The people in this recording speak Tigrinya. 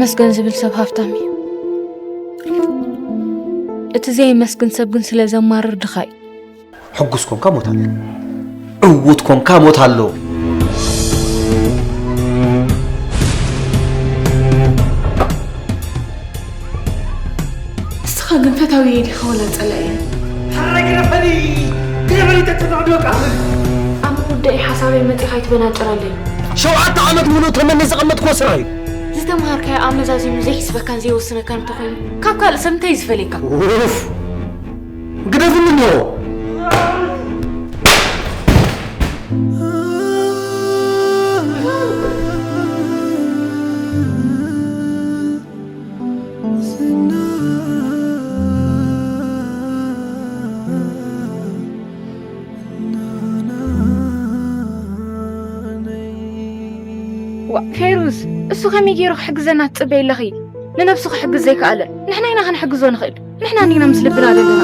መስገን ዝብል ሰብ ሃብታም እዩ። እቲ ዘየመስግን ሰብ ግን ስለ ዘማርር ድኻ እዩ። ሕጉስ ኮንካ ሞት ኣሎ። ዕዉት ኮንካ ሞት ኣሎ። ንስኻ ግን ፈታዊየ ዲኻ ወላ ጸላእየ? ሕረ ግደፈኒ! ግደፈኒ! ተትንዕዶ ቃል! ኣብ መወዳኢ ሓሳበይ መጺኻ ኣይትበናጭረለይ። ሸውዓተ ዓመት ሙሉእ ተመኒ ዘቐመጥክዎ ስራሕ እዩ። ዝተምሃርካዮ ኣመዛዚኑ ዘይሕስበካን ዘይወስነካን እንተኾይኑ ካብ ካልእ ሰብ እንታይ እዩ ዝፈልየካ? ኡፍ! ግደፍኒ እንሆ! ዋ ፌሩዝ፣ እሱ ከመይ ገይሩ ክሕግዘና ትጽበይ ኣለኺ? ንነብሱ ክሕግዝ ዘይከኣለ ንሕና ኢና ክንሕግዞ ንኽእል። ንሕና እንዲና ምስ ልብና ዘለና።